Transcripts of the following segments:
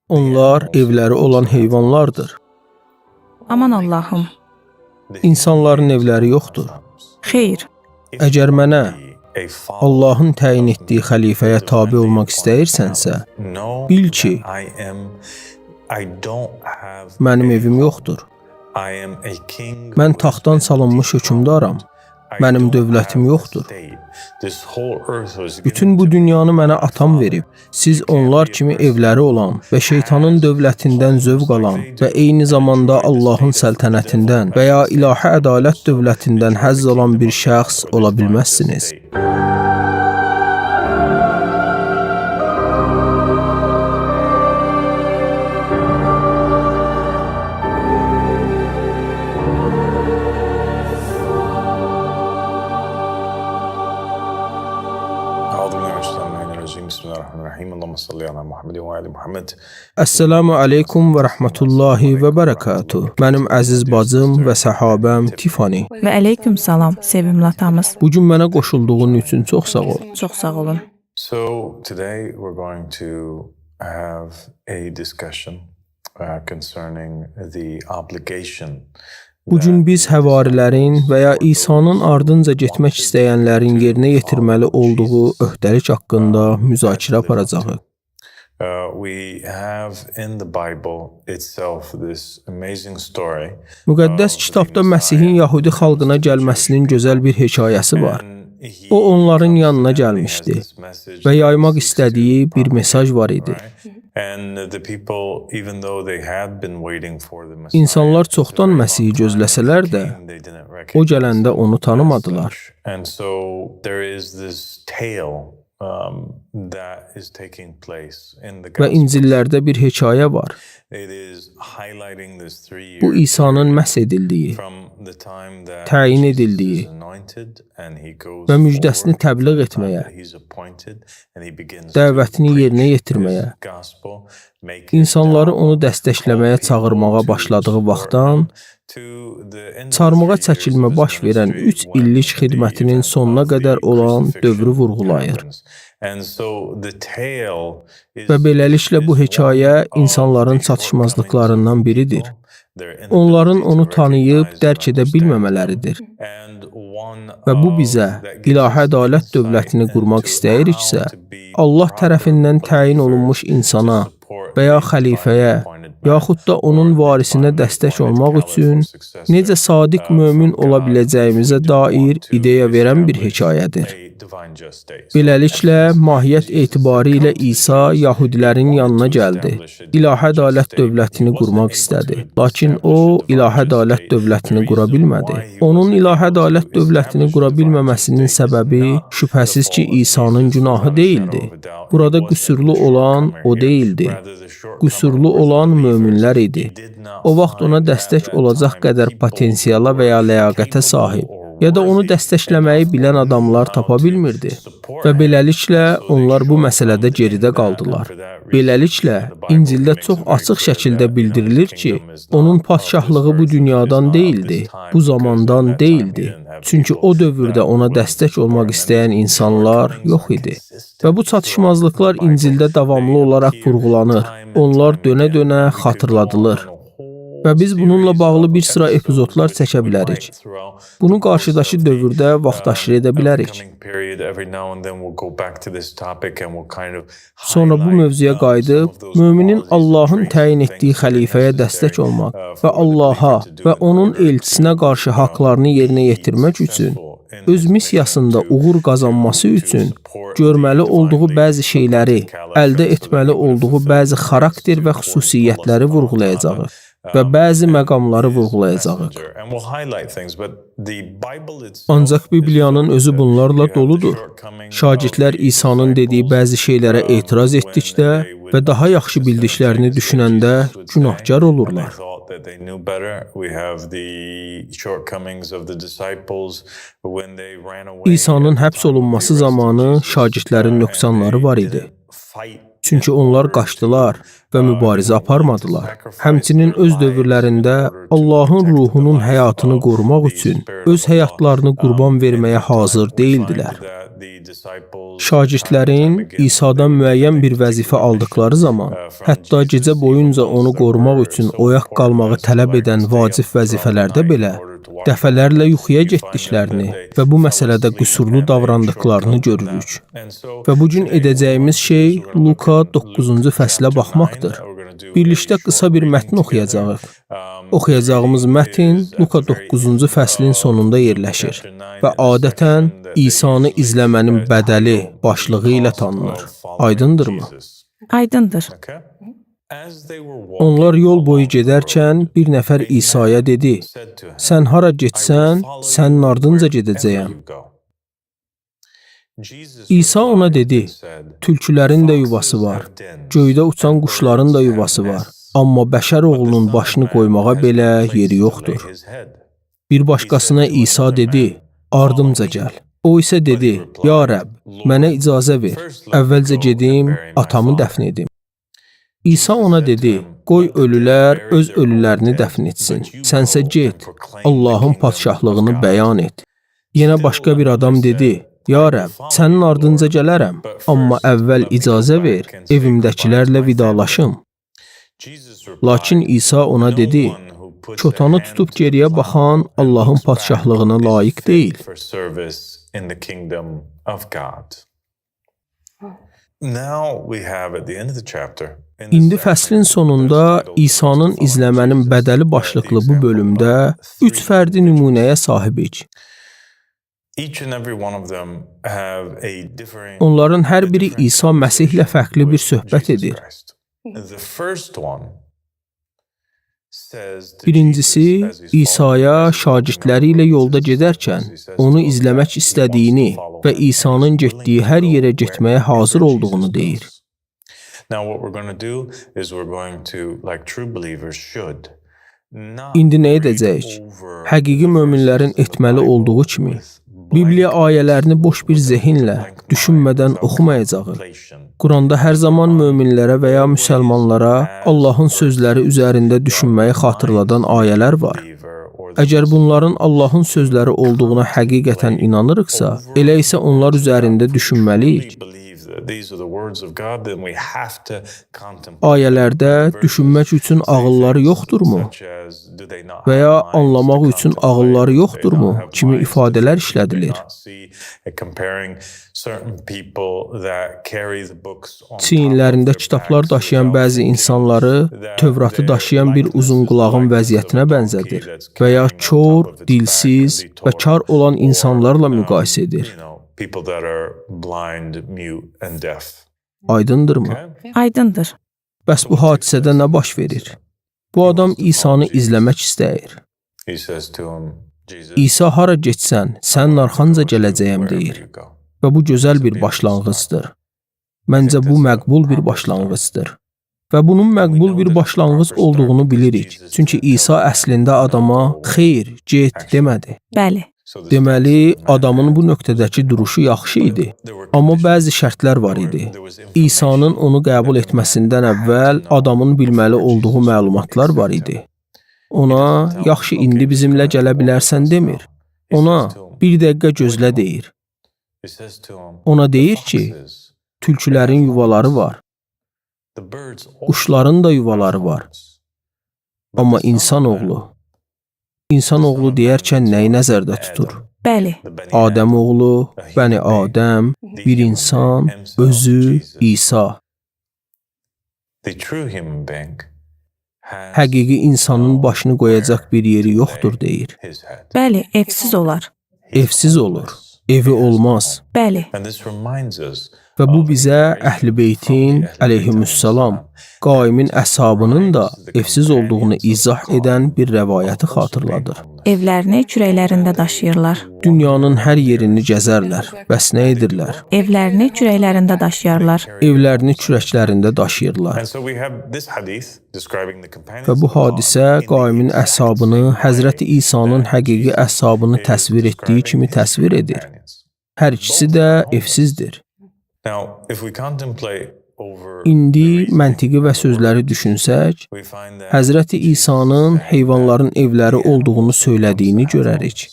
Onlar evləri olan heyvanlardır. Aman Allahım. İnsanların evləri yoxdur. Xeyr. Əgər mənə Allahın təyin etdiyi xəlifəyə tabe olmaq istəyirsənsə, bil ki, mənim evim yoxdur. Mən taxtdan salınmış hökmdaram. Mənim dövlətim yoxdur. Bütün bu dünyanı mənə atam verib. Siz onlar kimi evləri olan və şeytanın dövlətindən zövq alan və eyni zamanda Allahın səltənətindən və ya ilahi ədalət dövlətindən həzz alan bir şəxs ola bilməzsiniz. أعوذ بالله من الشيطان الرجيم. بسم الله الرحمن الرحيم. اللهم صل على محمد وآل محمد. Əssalamu aleykum və rəhmətullahi və bərəkatuh. Mənim əziz bacım və səhabəm Tifani. Və əleykum salam, sevimli atamız. Bu gün mənə qoşulduğun üçün çox sağ ol. Çox sağ olun. So today we're going to have a discussion concerning the obligation. Bu gün biz həvarilərin və ya İsa'nın ardınca getmək istəyənlərin yerinə yetirməli olduğu öhdəlik haqqında müzakirə aparacağıq. We have in the Bible itself this amazing story. Müqəddəs kitabda Məsihin Yahudi xalqına gəlməsinin gözəl bir hekayəsi var. O onların yanına gəlmişdi və yaymaq istədiyi bir mesaj var idi. İnsanlar çoxdan Məsihi gözləsələr də, o gələndə onu tanımadılar. And so there is this tale that is taking place in the Və Gospels. İncillərdə bir hekayə var. It is highlighting this 3 year Bu İsa'nın məhs edildiyi, from the time that təyin Jesus edildiyi is anointed and he goes və müjdəsini forward təbliğ to the time etməyə, that he's appointed and he begins to dəvətini preach yerinə his yetirməyə, gospel, make it insanları known onu dəstəkləməyə all people çağırmağa to başladığı support vaxtdan him to the end of the çarmıha 3 years of çəkilmə his baş verən ministry 3 when illik the xidmətinin event sonuna of the qədər olan crucifixion dövrü vurğulayır. happens. And so the tale Və beləliklə bu is one hekayə of the insanların shortcomings of çatışmazlıqlarından biridir. people, their Onların inability to onu tanıyıb recognize and dərk edə understand him. bilməmələridir. And one Və bu of bizə that gives ilahi us ədalət insight dövlətini qurmaq into istəyiriksə, how to be Allah proper tərəfindən təyin believers olunmuş to insana support və ya a divine xəlifəyə, appointed man yaxud da onun or a varisinə divinely dəstək appointed olmaq caliph or üçün successor necə sadiq mömin from ola God if biləcəyimizə we do dair want to ideya verən bir establish hekayədir. a divine just state. So in Beləliklə, essence, mahiyyət Jesus etibarı had ilə come to the İsa Jews. He yahudilərin wanted yanına to gəldi. establish a divine İlahi just ədalət state, but he dövlətini wasn't qurmaq able to istədi. Lakin establish o, a divine ilahi just ədalət state. The dövlətini qura reason bilmədi. why he Onun wasn't ilahi able to ədalət dövlətini establish a qura divine just bilməməsinin state is səbəbi not the şübhəsiz ki, fault of İsa'nın Jesus günahı without a shadow deyildi. of a doubt. He Burada wasn't qüsurlu the olan shortcomer o here. deyildi. Rather, the shortcomer Qüsurlu was the olan believers. möminlər He idi. did not O vaxt ona find at dəstək that olacaq time qədər people potensiala who və ya were ləyaqətə capable sahib or ya da onu worthy dəstəkləməyi enough or bilən knew adamlar how tapa to bilmirdi. support Və him. beləliklə And so they onlar bu shortcomed məsələdə in geridə that, and qaldılar. for that reason, Beləliklə, the Bible İncildə makes çox it very açıq clear şəkildə that, his bildirilir ki, kingdom is onun not of this padşahlığı bu earth, is dünyadan not of this deyildi, time, bu because at zamandan that time he deyildi. didn't have Çünki people o dövrdə that ona were willing to dəstək support olmaq him. And istəyən these insanlar shortcomings yox are idi. Və consistent bu throughout the çatışmazlıqlar Bible. İncildə davamlı They olaraq appear vurğulanır. time and Onlar time again. dönə-dönə We could go on xatırladılır. a whole Və biz bununla series bağlı of bir sıra episodes epizodlar which çəkə we bilərik. might throughout Bunu the course qarşıdakı of the dövrdə vaxtaşırı edə of the bilərik. coming period. Every now and then we'll go back to this topic and we'll kind of Sonra bu highlight mövzuya some qayıdıb, of those müminin qualities and Allahın traits təyin and etdiyi things that are xəlifəyə necessary dəstək olmaq və for the believer Allaha to do və in onun order elçisinə to qarşı haqlarını yerinə be yetirmək üçün, successful in öz his mission missiyasında to uğur qazanması to üçün support the görməli olduğu divinely bəzi şeyləri, appointed caliph əldə and so that etməli he would olduğu fulfill bəzi his purpose xarakter to və according to Allah xüsusiyyətləri subhanahu wa ta'ala vurğulayacağıq və bəzi and məqamları his vurğulayacağıq. messenger. And we'll highlight things, but the Bible itself Ancaq is Bibliyanın filled özü with bunlarla you have the doludur. shortcomings of Şagirdlər the İsa'nın dediyi disciples bəzi şeylərə etiraz when etdikdə they və would daha not yaxşı listen and bildiklərini change what düşünəndə Jesus would say, günahkar and they olurlar. thought that they knew better. We have the shortcomings of the disciples when they ran away İsa'nın at the həbs time of the olunması arrest of zamanı Jesus, şagirdlərin and nöqsanları they var idi. didn't fight in Çünki onlar order to qaçdılar və mübarizə they were willing to aparmadılar. sacrifice Həmçinin their öz lives in dövrlərində order to Allahın protect the ruhunun life həyatını of qorumaq the üçün Spirit öz of Allah. həyatlarını qurban And verməyə at the time, hazır we find deyildilər. that Şagirdlərin İsa'dan müəyyən bir vəzifə aldıqları zaman, hətta gecə boyunca onu qorumaq üçün oyaq qalmağı tələb edən vacib vəzifələrdə belə dəfələrlə yuxuya getdiklərini və bu məsələdə qüsurlu davrandıqlarını görürük. Və bu gün edəcəyimiz şey Luka 9-cu fəslə baxmaqdır. Birlikdə qısa bir mətn oxuyacağıq. Oxuyacağımız mətn Luka 9-cu fəslin sonunda yerləşir və adətən İsa'nı izləmənin bədəli başlığı ilə tanınır. Aydındırmı? Aydındır. Onlar yol boyu gedərkən bir nəfər İsa'ya dedi: "Sən hara getsən, sənin ardınca gedəcəyəm." İsa ona dedi: "Tülkülərin də yuvası var, göydə uçan quşların da yuvası var, amma bəşər oğlunun başını qoymağa belə yeri yoxdur." Bir başqasına İsa dedi: "Ardımca gəl." O isə dedi: "Ya Rəbb, mənə icazə ver, əvvəlcə gedim, atamı dəfn edim." İsa ona dedi: "Qoy ölülər öz ölülərini dəfn etsin. Sənsə get, Allahın padşahlığını bəyan et." Yenə başqa bir adam dedi: "Ya Rəbb, sənin ardınca gələrəm, amma əvvəl icazə ver, evimdəkilərlə vidalaşım." Lakin İsa ona dedi: "Kotanı tutub geriyə baxan Allahın padşahlığına layiq deyil." İndi fəslin sonunda İsa'nın izləmənin bədəli başlıqlı bu bölümdə 3 fərdi nümunəyə sahibik. Onların hər biri İsa Məsihlə fərqli bir söhbət edir. Birincisi, İsa'ya şagirdləri ilə yolda gedərkən onu izləmək istədiyini və İsa'nın getdiyi hər yerə getməyə hazır olduğunu deyir. İndi nə edəcəyik? Həqiqi möminlərin etməli olduğu kimi, Bibliya ayələrini boş bir zehinlə, düşünmədən oxumayacağıq. Quranda hər zaman möminlərə və ya müsəlmanlara Allahın sözləri üzərində düşünməyi xatırladan ayələr var. Əgər bunların Allahın sözləri olduğuna həqiqətən inanırıqsa, elə isə onlar üzərində düşünməliyik. Ayələrdə düşünmək üçün ağılları yoxdurmu və ya anlamaq üçün ağılları yoxdurmu kimi ifadələr işlədilir. Çiyinlərində kitablar daşıyan bəzi insanları Tövratı daşıyan bir uzunqulağın vəziyyətinə bənzədir və ya kor, dilsiz və kar olan insanlarla müqayisə edir. Aydındırmı? Aydındır. Bəs bu hadisədə nə baş verir? Bu adam İsa'nı izləmək istəyir. İsa hara getsən, sənin arxanca gələcəyəm deyir. Və bu gözəl bir başlanğıcdır. Məncə bu məqbul bir başlanğıcdır. Və bunun məqbul bir başlanğıc olduğunu bilirik. Çünki İsa əslində adama xeyr, get demədi. Bəli. Deməli, adamın bu nöqtədəki duruşu yaxşı idi. Amma bəzi şərtlər var idi. İsa'nın onu qəbul etməsindən əvvəl adamın bilməli olduğu məlumatlar var idi. Ona, yaxşı indi bizimlə gələ bilərsən demir. Ona, bir dəqiqə gözlə deyir. Ona deyir ki, tülkülərin yuvaları var, quşların da yuvaları var. Amma insanoğlu, insanoğlu deyərkən nəyi nəzərdə tutur? Bəli. Adəm oğlu, Bəni Adəm, bir insan, özü, İsa. Həqiqi insanın başını qoyacaq bir yeri yoxdur deyir. Bəli, evsiz olar. Evsiz olur, evi olmaz. Bəli. Və bu bizə Əhl-i Beytin əleyhimüssalam, Qaimin əshabının da evsiz olduğunu izah edən bir rəvayəti xatırladır. Evlərini kürəklərində daşıyırlar. Dünyanın hər yerini gəzərlər. Bəs nə edirlər? Evlərini kürəklərində daşıyarlar. Evlərini kürəklərində daşıyırlar. Və bu hadisə Qaimin əshabını, Həzrəti İsa'nın həqiqi əshabını təsvir etdiyi kimi təsvir edir. Hər ikisi də evsizdir. İndi məntiqi və sözləri düşünsək, Həzrəti İsa'nın heyvanların evləri olduğunu söylədiyini görərik.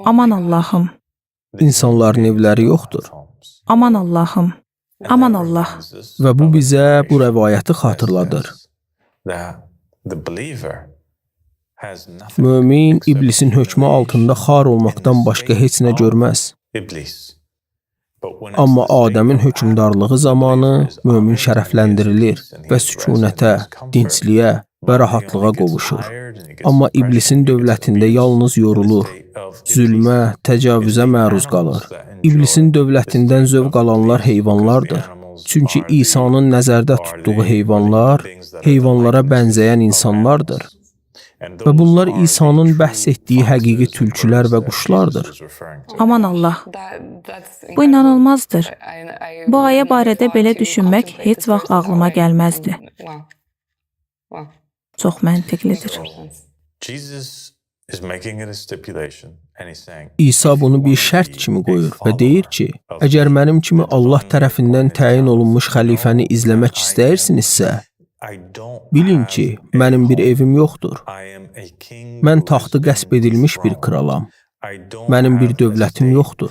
Aman Allahım. İnsanların evləri yoxdur. Aman Allahım. Aman Allah. Və bu bizə bu rəvayəti xatırladır. Mömin iblisin hökmü altında xar olmaqdan başqa heç nə görməz. Amma Adəmin hökmdarlığı zamanı mömin şərəfləndirilir və sükunətə, dincliyə və rahatlığa qovuşur. Amma iblisin dövlətində yalnız yorulur, zülmə, təcavüzə məruz qalır. İblisin dövlətindən zövq alanlar heyvanlardır. Çünki İsa'nın nəzərdə tutduğu heyvanlar, heyvanlara bənzəyən insanlardır. Və bunlar İsa'nın bəhs etdiyi həqiqi tülkülər və quşlardır. Aman Allah. Bu inanılmazdır. Bu ayə barədə belə düşünmək heç vaxt ağlıma gəlməzdi. Çox məntiqlidir. İsa bunu bir şərt kimi qoyur və deyir ki, əgər mənim kimi Allah tərəfindən təyin olunmuş xəlifəni izləmək istəyirsinizsə, bilin ki, mənim bir evim yoxdur. Mən taxtı qəsb edilmiş bir kralam. Mənim bir dövlətim yoxdur.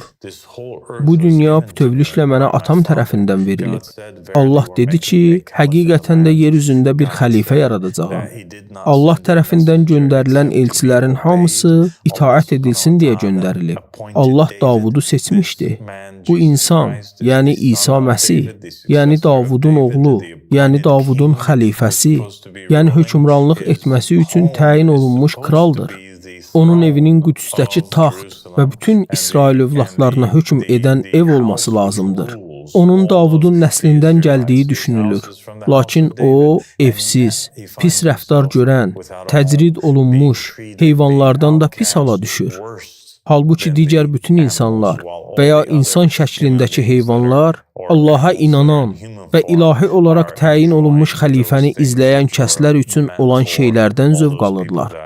Bu dünya bütövlüklə mənə atam tərəfindən verilib. Allah dedi ki, həqiqətən də yer üzündə bir xəlifə yaradacağam. Allah tərəfindən göndərilən elçilərin hamısı itaət edilsin deyə göndərilib. Allah Davudu seçmişdi. Bu insan, yəni İsa Məsih, yəni Davudun oğlu, yəni Davudun xəlifəsi, yəni hökmranlıq etməsi üçün təyin olunmuş kraldır. Onun evinin Qüdsdəki taxt və bütün İsrail övladlarına hökm edən ev olması lazımdır. Onun Davudun nəslindən gəldiyi düşünülür. Lakin o, evsiz, pis rəftar görən, təcrid olunmuş heyvanlardan da pis hala düşür. Halbuki digər bütün insanlar və ya insan şəklindəki heyvanlar Allaha inanan və ilahi olaraq təyin olunmuş xəlifəni izləyən kəslər üçün olan şeylərdən zövq alırlar.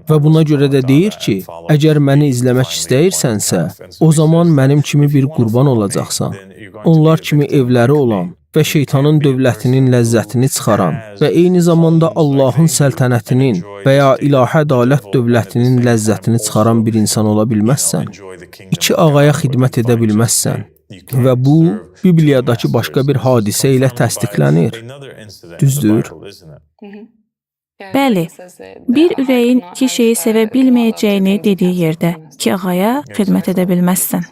Və buna görə də deyir ki, əgər məni izləmək istəyirsənsə, o zaman mənim kimi bir qurban olacaqsan. Onlar kimi evləri olan və şeytanın dövlətinin ləzzətini çıxaran və eyni zamanda Allahın səltənətinin və ya ilahi ədalət dövlətinin ləzzətini çıxaran bir insan ola bilməzsən. İki ağaya xidmət edə bilməzsən. Və bu, Bibliyadakı başqa bir hadisə ilə təsdiqlənir. Düzdür? Bəli, bir ürəyin iki şeyi sevə bilməyəcəyini dediyi yerdə iki ağaya xidmət edə bilməzsən.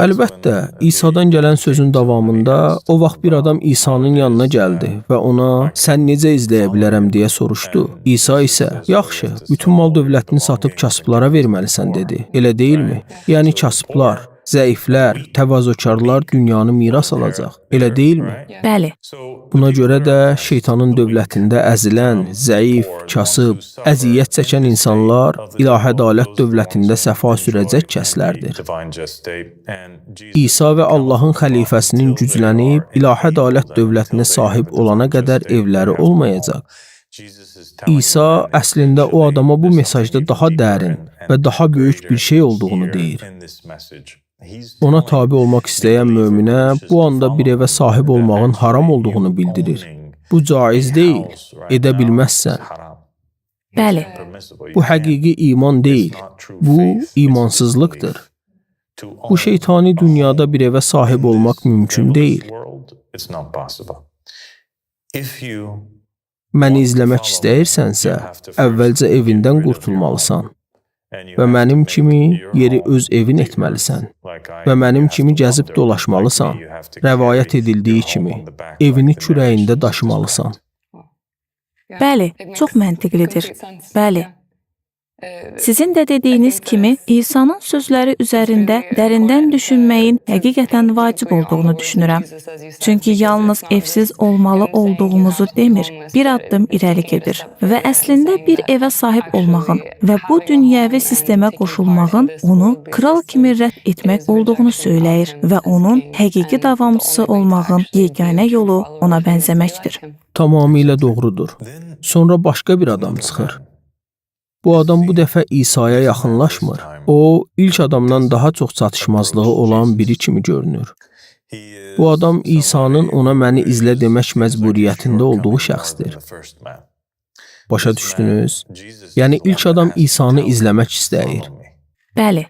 Əlbəttə, İsa'dan gələn sözün davamında o vaxt bir adam İsa'nın yanına gəldi və ona sən necə izləyə bilərəm deyə soruşdu. İsa isə, yaxşı, bütün mal dövlətini satıb kasıblara verməlisən dedi. Elə deyilmi? Yəni kasıblar, zəiflər, təvazökarlar dünyanı miras alacaq. Elə deyilmi? Bəli. Buna görə də şeytanın dövlətində əzilən, zəif, kasıb, əziyyət çəkən insanlar ilahi ədalət dövlətində səfa sürəcək kəslərdir. İsa və Allahın xəlifəsinin güclənib ilahi ədalət dövlətinə sahib olana qədər evləri olmayacaq. İsa əslində o adama bu mesajda daha dərin və daha böyük bir şey olduğunu deyir. Ona tabi olmaq istəyən möminə bu anda bir evə sahib olmağın haram olduğunu bildirir. Bu caiz deyil, edə bilməzsən. Bəli. Bu həqiqi iman deyil, bu imansızlıqdır. Bu şeytani dünyada bir evə sahib olmaq mümkün deyil. Məni izləmək istəyirsənsə, əvvəlcə evindən qurtulmalısan və mənim kimi yeri öz evin etməlisən və mənim kimi gəzib dolaşmalısan, rəvayət edildiyi kimi evini kürəyində daşımalısan. Bəli, çox məntiqlidir. Bəli. Sizin də dediyiniz kimi, İsa'nın sözləri üzərində dərindən düşünməyin həqiqətən vacib olduğunu düşünürəm. Çünki yalnız evsiz olmalı olduğumuzu demir, bir addım irəli gedir və əslində bir evə sahib olmağın və bu dünyəvi sistemə qoşulmağın onu kral kimi rədd etmək olduğunu söyləyir və onun həqiqi davamçısı olmağın yeganə yolu ona bənzəməkdir. Tamamilə doğrudur. Sonra başqa bir adam çıxır. Bu adam bu dəfə İsa'ya yaxınlaşmır. O, ilk adamdan daha çox çatışmazlığı olan biri kimi görünür. Bu adam İsa'nın ona məni izlə demək məcburiyyətində olduğu şəxsdir. Başa düşdünüz? Yəni ilk adam İsa'nı izləmək istəyir. Bəli.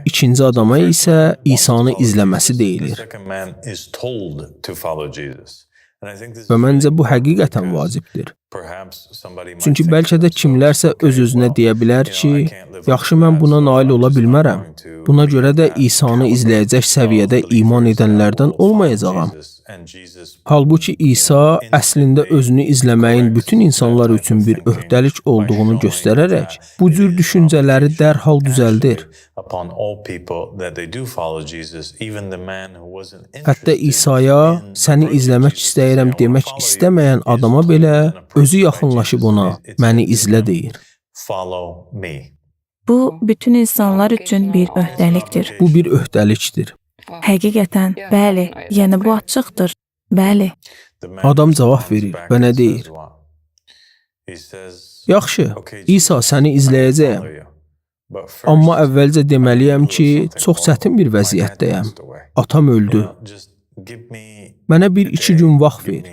İkinci adama isə İsanı izləməsi deyilir. Və məncə bu həqiqətən vacibdir. Çünki bəlkə də kimlərsə öz-özünə deyə bilər ki, yaxşı mən buna nail ola bilmərəm. Buna görə də İsanı izləyəcək səviyyədə iman edənlərdən olmayacağam. Halbuki İsa əslində özünü izləməyin bütün insanlar üçün bir öhdəlik olduğunu göstərərək bu cür düşüncələri dərhal düzəldir. Hətta İsaya səni izləmək istəyirəm demək istəməyən adama belə özü yaxınlaşıb ona məni izlə deyir. Bu, bütün insanlar üçün bir öhdəlikdir. Bu bir öhdəlikdir. Həqiqətən, bəli, yəni bu açıqdır. Bəli. Adam cavab verir və nə deyir? Yaxşı, İsa səni izləyəcəyəm. Amma əvvəlcə deməliyəm ki, çox çətin bir vəziyyətdəyəm. Atam öldü. Mənə bir-iki gün vaxt ver.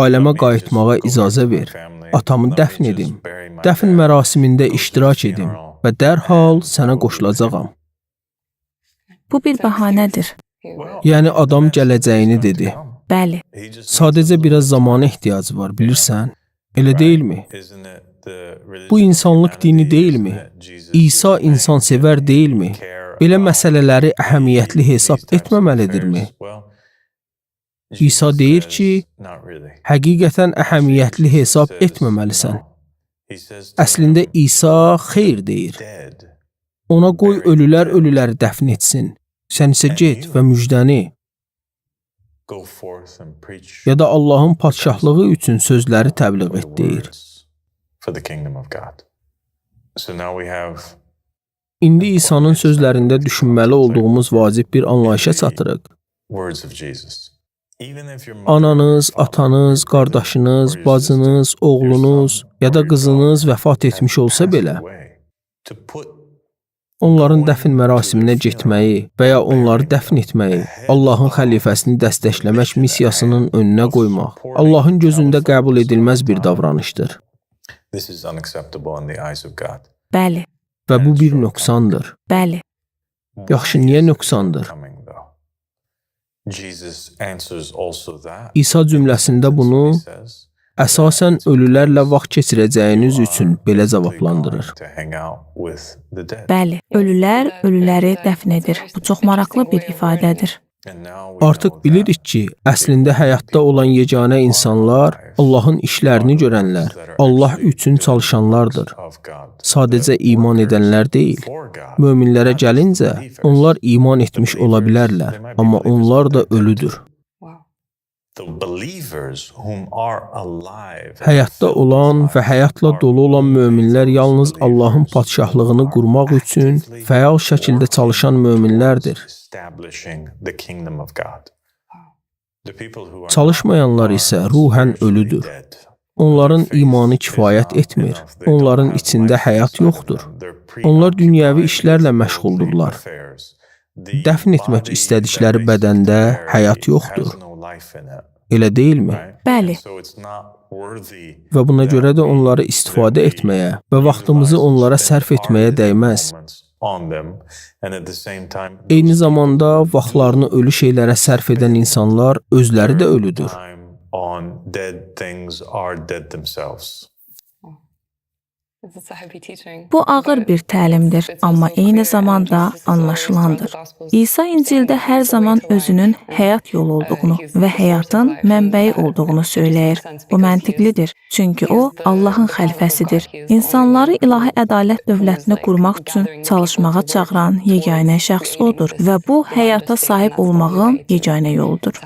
Ailəmə qayıtmağa icazə ver. Atamı dəfn edim. Dəfn mərasimində iştirak edim və dərhal sənə qoşulacağam. Bu bir bəhanədir. Yəni adam gələcəyini dedi. Bəli. Sadəcə biraz zamana ehtiyacı var, bilirsən? Elə deyilmi? Bu insanlıq dini deyilmi? İsa insansevər deyilmi? Belə məsələləri əhəmiyyətli hesab etməməlidirmi? İsa deyir ki, həqiqətən əhəmiyyətli hesab etməməlisən. Əslində İsa xeyr deyir. Ona qoy ölülər ölüləri dəfn etsin. Sən isə get və müjdəni ya da Allahın padşahlığı üçün sözləri təbliğ et deyir. İndi İsa'nın sözlərində düşünməli olduğumuz vacib bir anlayışa çatırıq. Ananız, atanız, qardaşınız, bacınız, oğlunuz ya da qızınız vəfat etmiş olsa belə, onların dəfn mərasiminə getməyi və ya onları dəfn etməyi, Allahın xəlifəsini dəstəkləmək missiyasının önünə qoymaq, Allahın gözündə qəbul edilməz bir davranışdır. Bəli. Və bu bir nöqsandır. Bəli. Yaxşı, niyə nöqsandır? İsa cümləsində bunu əsasən ölülərlə vaxt keçirəcəyiniz üçün belə cavablandırır. Bəli, ölülər ölüləri dəfn edir. Bu çox maraqlı bir ifadədir. Artıq bilirik ki, əslində həyatda olan yeganə insanlar Allahın işlərini görənlər, Allah üçün çalışanlardır. Sadəcə iman edənlər deyil. Möminlərə gəlincə, onlar iman etmiş ola bilərlər, amma onlar da ölüdür. Həyatda olan və həyatla dolu olan möminlər yalnız Allahın padşahlığını qurmaq üçün fəal şəkildə çalışan möminlərdir. Çalışmayanlar isə ruhən ölüdür. Onların imanı kifayət etmir. Onların içində həyat yoxdur. Onlar dünyəvi işlərlə məşğuldurlar. Dəfn etmək istədikləri bədəndə həyat yoxdur. Elə deyilmi? Bəli. Və buna görə də onları istifadə etməyə və vaxtımızı onlara sərf etməyə dəyməz. Eyni zamanda vaxtlarını ölü şeylərə sərf edən insanlar özləri də ölüdür. Bu ağır bir təlimdir, amma eyni zamanda anlaşılandır. İsa İncildə hər zaman özünün həyat yolu olduğunu və həyatın mənbəyi olduğunu söyləyir. Bu məntiqlidir, çünki o Allahın xəlifəsidir. İnsanları ilahi ədalət dövlətini qurmaq üçün çalışmağa çağıran yeganə şəxs odur və bu həyata sahib olmağın yeganə yoludur.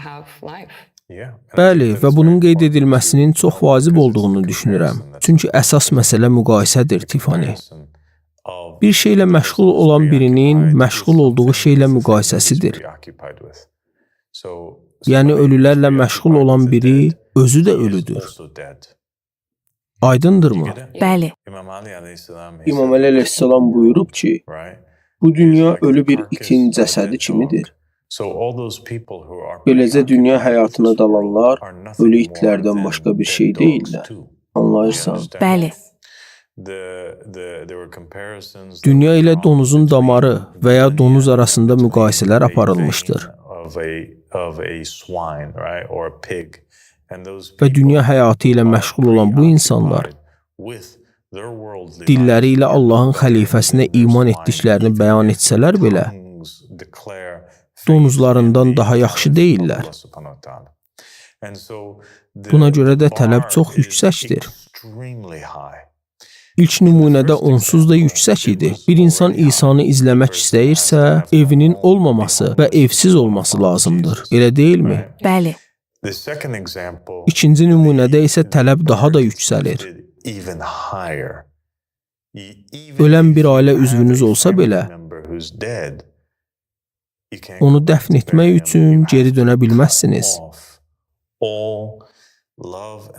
Bəli, və bunun qeyd edilməsinin çox vacib olduğunu düşünürəm. Çünki əsas məsələ müqayisədir, Tiffany. Bir şeylə məşğul olan birinin məşğul olduğu şeylə müqayisəsidir. Yəni ölülərlə məşğul olan biri özü də ölüdür. Aydındırmı? Bəli. İmam Əli əleyhissalam buyurub ki, bu dünya ölü bir itin cəsədi kimidir. Beləcə dünya həyatına dalanlar ölü itlərdən başqa bir şey deyillər. Anlayırsan? Bəli. Dünya ilə donuzun damarı və ya donuz arasında müqayisələr aparılmışdır. Və dünya həyatı ilə məşğul olan bu insanlar dilləri ilə Allahın xəlifəsinə iman etdiklərini bəyan etsələr belə, donuzlarından daha yaxşı deyillər. Buna görə də tələb çox yüksəkdir. İlk nümunədə onsuz da yüksək idi. Bir insan İsa'nı izləmək istəyirsə, evinin olmaması və evsiz olması lazımdır. Elə deyilmi? Bəli. İkinci nümunədə isə tələb daha da yüksəlir. Ölən bir ailə üzvünüz olsa belə, onu dəfn etmək üçün geri dönə bilməzsiniz.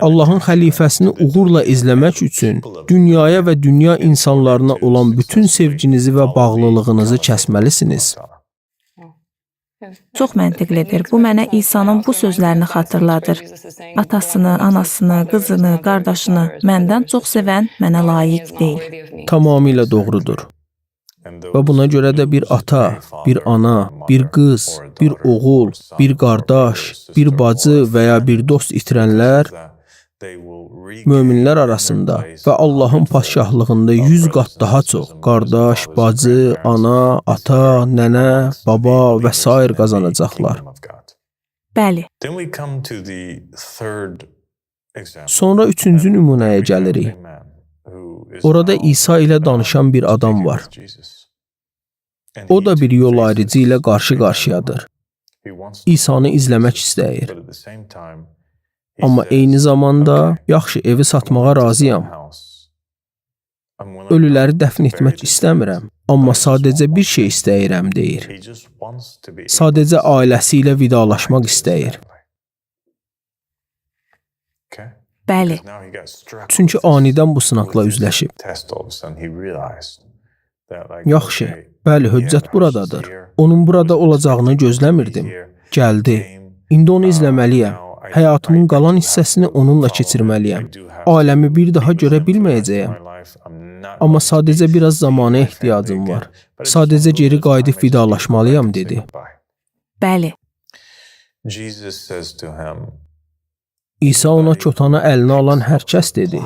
Allahın xəlifəsini uğurla izləmək üçün dünyaya və dünya insanlarına olan bütün sevginizi və bağlılığınızı kəsməlisiniz. Çox məntiqlidir. Bu mənə İsa'nın bu sözlərini xatırladır. Atasını, anasını, qızını, qardaşını məndən çox sevən mənə layiq deyil. Tamamilə doğrudur. Və buna görə də bir ata, bir ana, bir qız, bir oğul, bir qardaş, bir bacı və ya bir dost itirənlər möminlər arasında və Allahın padşahlığında 100 qat daha çox qardaş, bacı, ana, ata, nənə, baba və sair qazanacaqlar. Bəli. Sonra üçüncü nümunəyə gəlirik. Orada İsa ilə danışan bir adam var. O da bir yol ayrıcı ilə qarşı-qarşıyadır. İsa'nı izləmək istəyir. Amma eyni zamanda, yaxşı, evi satmağa razıyam. Ölüləri dəfn etmək istəmirəm, amma sadəcə bir şey istəyirəm, deyir. Sadəcə ailəsi ilə vidalaşmaq istəyir. Bəli. Çünki anidən bu sınaqla üzləşib. Yaxşı, bəli, höccət buradadır. Onun burada olacağını gözləmirdim. Gəldi. İndi onu izləməliyəm. Həyatımın qalan hissəsini onunla keçirməliyəm. Aləmi bir daha görə bilməyəcəyəm. Amma sadəcə biraz zamana ehtiyacım var. Sadəcə geri qayıdıb vidalaşmalıyam, dedi. Bəli. İsa ona kotanı əlinə alan hər kəs dedi.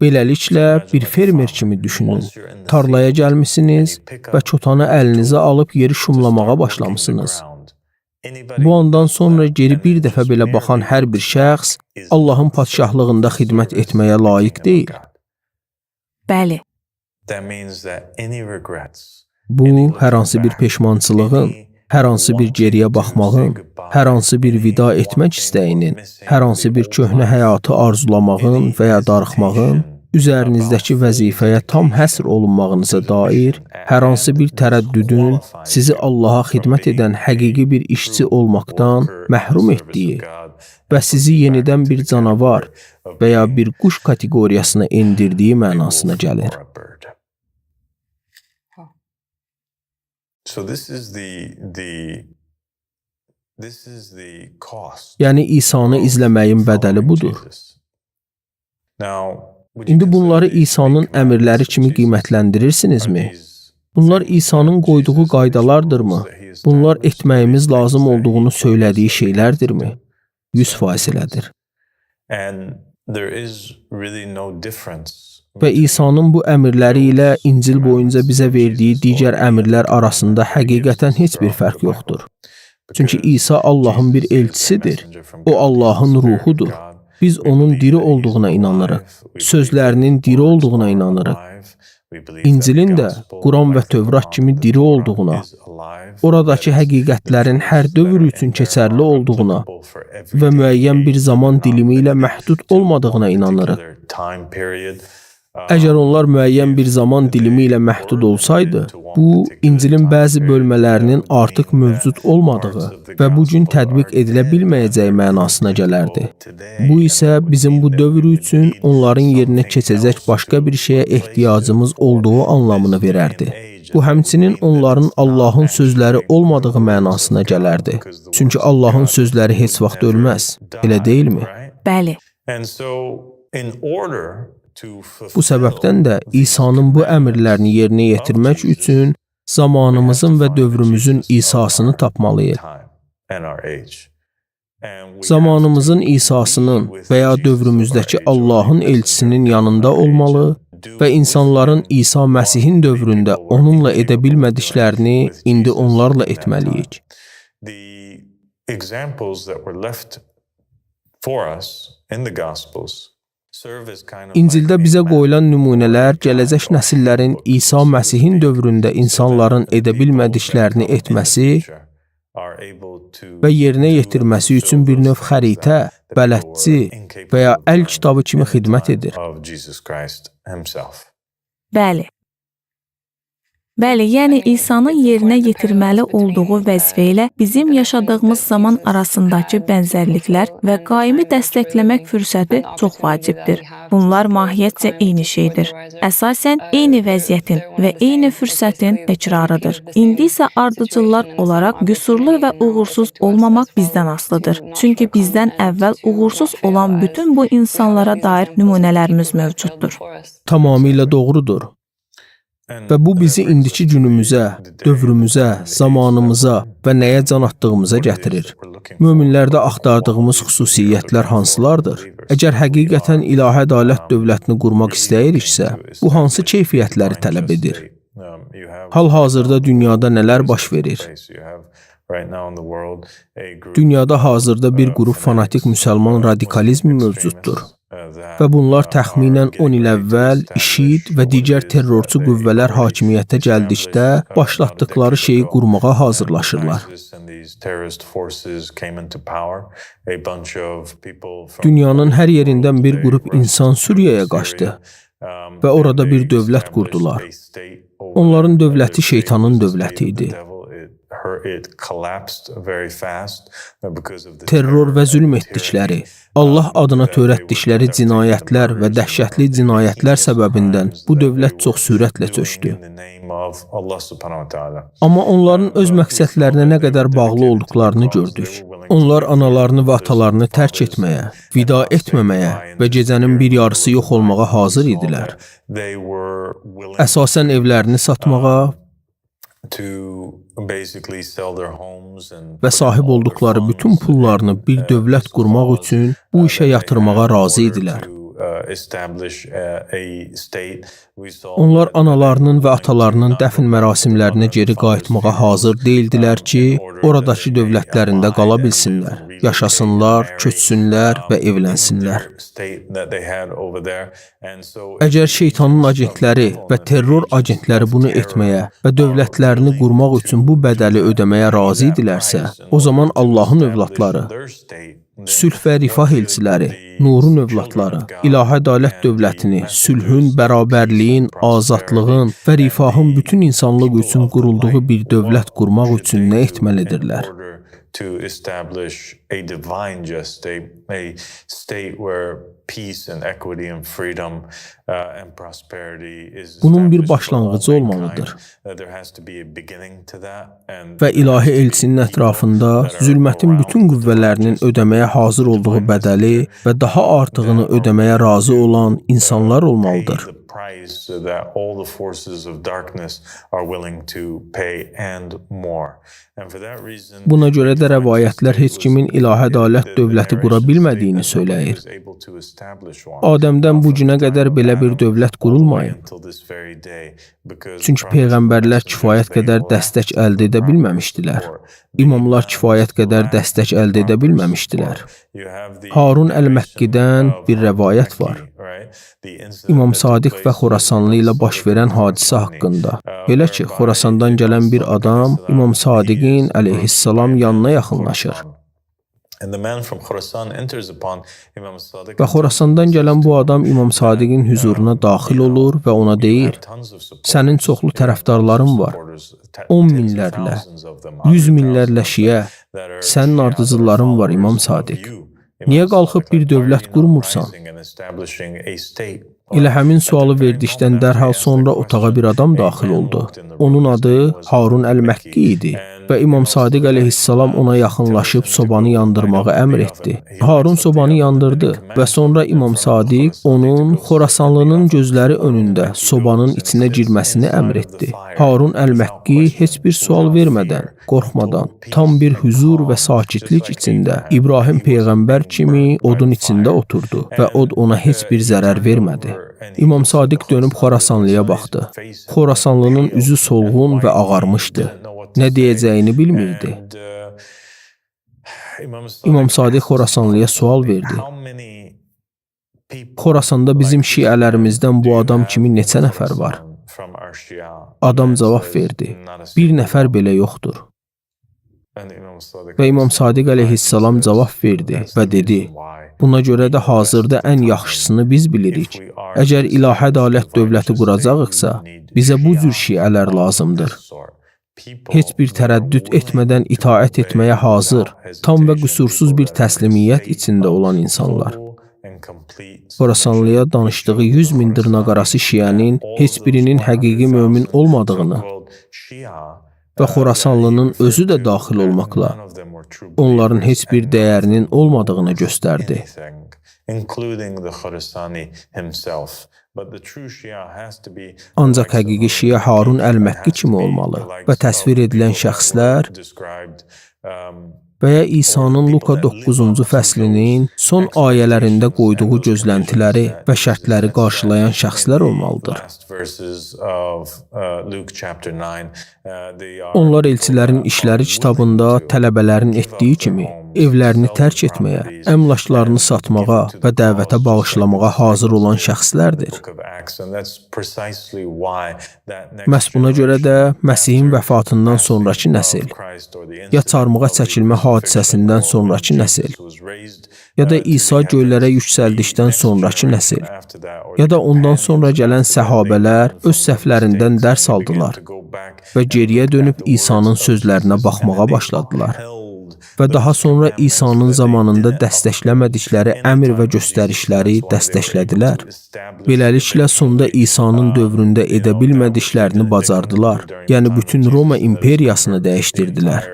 Beləliklə, bir fermer kimi düşünün. Tarlaya gəlmisiniz və kotanı əlinizə alıb yeri şumlamağa başlamısınız. Bu andan sonra geri bir dəfə belə baxan hər bir şəxs Allahın padşahlığında xidmət etməyə layiq deyil. Bəli. Bu, hər hansı bir peşmançılığın, hər hansı bir geriyə baxmağın, hər hansı bir vida etmək istəyinin, hər hansı bir köhnə həyatı arzulamağın və ya darıxmağın, üzərinizdəki vəzifəyə tam həsr olunmağınıza dair hər hansı bir tərəddüdün sizi Allaha xidmət edən həqiqi bir işçi olmaqdan məhrum etdiyi və sizi yenidən bir canavar və ya bir quş kateqoriyasına endirdiyi mənasına gəlir. Yəni İsa'nı izləməyin bədəli budur. İndi bunları İsa'nın əmrləri kimi qiymətlərindirirsiniz?mi? Bunlar İsa'nın qoyduğu qaydalardırmı? Bunlar etməyimiz lazım olduğunu söylədiyi şeylərdirmi? 100% elədir. Və İsa'nın bu əmrləri ilə İncil boyunca bizə verdiyi digər əmrlər arasında həqiqətən heç bir fərq yoxdur. Çünki İsa Allahın bir elçisidir. O Allahın ruhudur. Biz onun diri olduğuna inanırıq. Sözlərinin diri olduğuna inanırıq. İncilin də Quran və Tövrat kimi diri olduğuna, oradakı həqiqətlərin hər dövr üçün keçərli olduğuna və müəyyən bir zaman dilimi ilə məhdud olmadığına inanırıq. Əgər onlar müəyyən bir zaman dilimi ilə məhdud olsaydı, bu, İncilin bəzi bölmələrinin artıq mövcud olmadığı və bu gün tətbiq edilə bilməyəcəyi mənasına gələrdi. Bu isə bizim bu dövr üçün onların yerinə keçəcək başqa bir şeyə ehtiyacımız olduğu anlamını verərdi. Bu, həmçinin onların Allahın sözləri olmadığı mənasına gələrdi. Çünki Allahın sözləri heç vaxt ölməz, elə deyilmi? Bəli. Bu səbəbdən də İsa'nın bu əmrlərini yerinə yetirmək üçün zamanımızın və dövrümüzün İsa'sını tapmalıyıq. Zamanımızın İsa'sının və ya dövrümüzdəki Allahın elçisinin yanında olmalı və insanların İsa Məsihin dövründə onunla edə bilmədiklərini indi onlarla etməliyik. İncildə bizə qoyulan nümunələr gələcək nəsillərin İsa Məsihin dövründə insanların edə bilmədiklərini etməsi və yerinə yetirməsi üçün bir növ xəritə, bələdçi və ya əl kitabı kimi xidmət edir. Bəli. Bəli, yəni İsa'nın yerinə yetirməli olduğu vəzifə ilə bizim yaşadığımız zaman arasındakı bənzərliklər və qaimi dəstəkləmək fürsəti çox vacibdir. Bunlar mahiyyətcə eyni şeydir. Əsasən eyni vəziyyətin və eyni fürsətin təkrarıdır. İndi isə ardıcıllar olaraq qüsurlu və uğursuz olmamaq bizdən asılıdır. Çünki bizdən əvvəl uğursuz olan bütün bu insanlara dair nümunələrimiz mövcuddur. Tamamilə doğrudur. Və bu bizi indiki günümüzə, dövrümüzə, zamanımıza və nəyə can atdığımıza gətirir. Möminlərdə axtardığımız xüsusiyyətlər hansılardır? Əgər həqiqətən ilahi ədalət dövlətini qurmaq istəyiriksə, bu hansı keyfiyyətləri tələb edir? Hal-hazırda dünyada nələr baş verir? Dünyada hazırda bir qrup fanatik müsəlman radikalizmi mövcuddur. Və bunlar təxminən 10 il əvvəl IŞİD və digər terrorçu qüvvələr hakimiyyətə gəldikdə başlatdıqları şeyi qurmağa hazırlaşırlar. Dünyanın hər yerindən bir qrup insan Suriyaya qaçdı və orada bir dövlət qurdular. Onların dövləti şeytanın dövləti idi. Terror və zülm etdikləri, Allah adına törətdikləri cinayətlər və dəhşətli cinayətlər səbəbindən bu dövlət çox sürətlə çökdü. Amma onların öz məqsədlərinə nə qədər bağlı olduqlarını gördük. Onlar analarını və atalarını tərk etməyə, vida etməməyə və gecənin bir yarısı yox olmağa hazır idilər. Əsasən evlərini satmağa və sahib olduqları bütün pullarını bir dövlət qurmaq üçün bu işə yatırmağa razı idilər. Onlar analarının və atalarının dəfn mərasimlərinə geri qayıtmağa hazır deyildilər ki, oradakı dövlətlərində qala bilsinlər, yaşasınlar, köçsünlər və evlənsinlər. Əgər şeytanın agentləri və terror agentləri bunu etməyə və dövlətlərini qurmaq üçün bu bədəli ödəməyə razı idilərsə, o zaman Allahın övladları, sülh və rifah elçiləri, nurun övladları, ilahi ədalət dövlətini, sülhün, bərabərliyin, azadlığın və rifahın bütün insanlıq üçün qurulduğu bir dövlət qurmaq üçün nə etməlidirlər? To establish a divine just state, a state where peace and equity and freedom and prosperity is Bunun bir başlanğıcı olmalıdır. Və ilahi elçinin ətrafında zülmətin bütün qüvvələrinin ödəməyə hazır olduğu bədəli və daha artığını ödəməyə razı olan insanlar olmalıdır. Price that all the forces of darkness are willing to pay and more. And for that reason, Buna görə də rəvayətlər heç kimin ilahi ədalət dövləti qura bilmədiyini söyləyir. Adəmdən bu günə qədər belə bir dövlət qurulmayıb. Çünki peyğəmbərlər kifayət qədər dəstək əldə edə bilməmişdilər. İmamlar kifayət qədər dəstək əldə edə bilməmişdilər. Harun Əl-Məkkidən bir rəvayət var. İmam Sadiq və Xorasanlı ilə baş verən hadisə haqqında. Belə ki, Xorasandan gələn bir adam İmam Sadiqin əleyhissalam yanına yaxınlaşır. Və Xorasandan gələn bu adam İmam Sadiqin hüzuruna daxil olur və ona deyir: "Sənin çoxlu tərəfdarların var. 10 minlərlə, 100 minlərlə şiə, sənin ardıcılların var İmam Sadiq. Niyə qalxıb bir dövlət qurmursan?" Elə həmin sualı verdikdən dərhal sonra otağa bir adam daxil oldu. Onun adı Harun Əl-Məkki idi və İmam Sadiq əleyhissalam ona yaxınlaşıb sobanı yandırmağı əmr etdi. Harun sobanı yandırdı və sonra İmam Sadiq onun Xorasanlının gözləri önündə sobanın içinə girməsini əmr etdi. Harun Əl-Məkki heç bir sual vermədən, qorxmadan, tam bir hüzur və sakitlik içində İbrahim peyğəmbər kimi odun içində oturdu və od ona heç bir zərər vermədi. İmam Sadiq dönüb Xorasanlıya baxdı. Xorasanlının üzü solğun və ağarmışdı. Nə deyəcəyini bilmirdi. İmam Sadiq Xorasanlıya sual verdi. Xorasanda bizim şiələrimizdən bu adam kimi neçə nəfər var? Adam cavab verdi. Bir nəfər belə yoxdur. Və İmam Sadiq əleyhissalam cavab verdi və dedi: Buna görə də hazırda ən yaxşısını biz bilirik. Əgər ilahi ədalət dövləti quracağıqsa, bizə bu cür şiələr lazımdır. Heç bir tərəddüd etmədən itaət etməyə hazır, tam və qüsursuz bir təslimiyyət içində olan insanlar. Xorasanlıya danışdığı 100 min dırnaqarası şiənin heç birinin həqiqi mömin olmadığını və Xorasanlının özü də daxil olmaqla onların heç bir dəyərinin olmadığını göstərdi. Ancaq həqiqi şiə Harun Əl-Məkki kimi olmalı və təsvir edilən şəxslər və ya İsa'nın Luka 9-cu fəslinin son ayələrində qoyduğu gözləntiləri və şərtləri qarşılayan şəxslər olmalıdır. Onlar elçilərin işləri kitabında tələbələrin etdiyi kimi evlərini tərk etməyə, əmlaklarını satmağa və dəvətə bağışlamağa hazır olan şəxslərdir. Məhz buna görə də Məsihin vəfatından sonrakı nəsil, ya çarmıxa çəkilmə hadisəsindən sonrakı nəsil, ya da İsa göylərə yüksəldikdən sonrakı nəsil, ya da ondan sonra gələn səhabələr öz səhvlərindən dərs aldılar və geriyə dönüb İsa'nın sözlərinə baxmağa başladılar və daha sonra İsa'nın zamanında dəstəkləmədikləri əmr və göstərişləri dəstəklədilər. Beləliklə, sonda İsa'nın dövründə edə bilmədiklərini bacardılar. Yəni, bütün Roma imperiyasını dəyişdirdilər.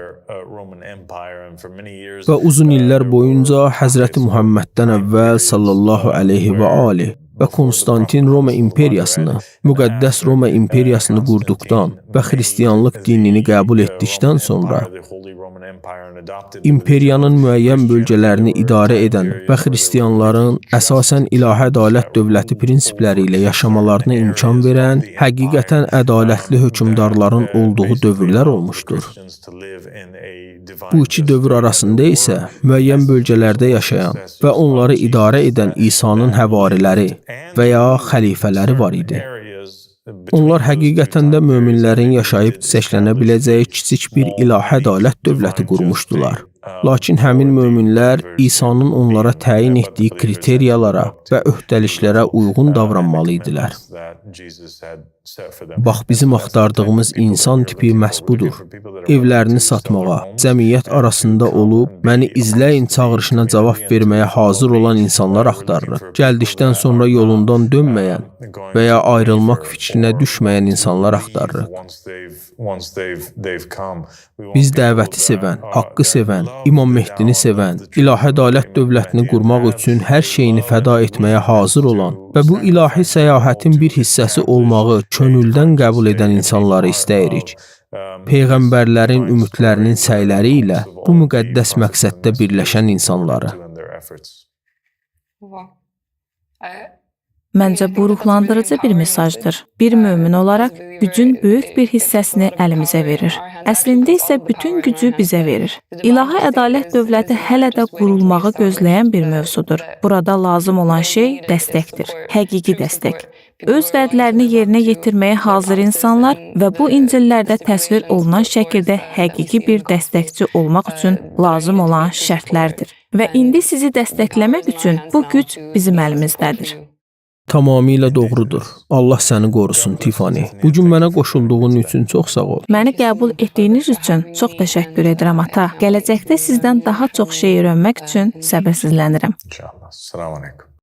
Və uzun illər boyunca Həzrəti Muhamməddən əvvəl sallallahu əleyhi və ali və Konstantin Roma imperiyasını, müqəddəs Roma imperiyasını qurduqdan və xristianlıq dinini qəbul etdikdən sonra imperiyanın müəyyən bölgələrini idarə edən və xristianların əsasən ilahi ədalət dövləti prinsipləri ilə yaşamalarına imkan verən, həqiqətən ədalətli hökmdarların olduğu dövrlər olmuşdur. Bu iki dövr arasında isə müəyyən bölgələrdə yaşayan və onları idarə edən İsa'nın həvariləri və ya xəlifələri var idi. Onlar həqiqətən də möminlərin yaşayıb çiçəklənə biləcəyi kiçik bir ilahi ədalət dövləti qurmuşdular. Lakin həmin möminlər İsa'nın onlara təyin etdiyi kriteriyalara və öhdəliklərə uyğun davranmalı idilər. Bax, bizim axtardığımız insan tipi məhz budur. Evlərini satmağa, cəmiyyət arasında olub, məni izləyin çağırışına cavab verməyə hazır olan insanlar axtarırıq. Gəldikdən sonra yolundan dönməyən və ya ayrılmaq fikrinə düşməyən insanlar axtarırıq. Biz dəvəti sevən, haqqı sevən, İmam Mehdini sevən, ilahi ədalət dövlətini qurmaq üçün hər şeyini fəda etməyə hazır olan və bu ilahi səyahətin bir hissəsi olmağı könüldən qəbul edən insanları istəyirik. Peyğəmbərlərin ümidlərinin səyləri ilə bu müqəddəs məqsəddə birləşən insanları. Məncə bu ruhlandırıcı bir mesajdır. Bir mömin olaraq gücün böyük bir hissəsini əlimizə verir. Əslində isə bütün gücü bizə verir. İlahi ədalət dövləti hələ də qurulmağı gözləyən bir mövzudur. Burada lazım olan şey dəstəkdir, həqiqi dəstək. Öz vədlərini yerinə yetirməyə hazır insanlar və bu İncillərdə təsvir olunan şəkildə həqiqi bir dəstəkçi olmaq üçün lazım olan şərtlərdir. Və indi sizi dəstəkləmək üçün bu güc bizim əlimizdədir. Tamamilə doğrudur. Allah səni qorusun, Tiffany. Bu gün mənə qoşulduğun üçün çox sağ ol. Məni qəbul etdiyiniz üçün çox təşəkkür edirəm ata. Gələcəkdə sizdən daha çox şey öyrənmək üçün səbirsizlənirəm. İnşallah. Salam aleyküm.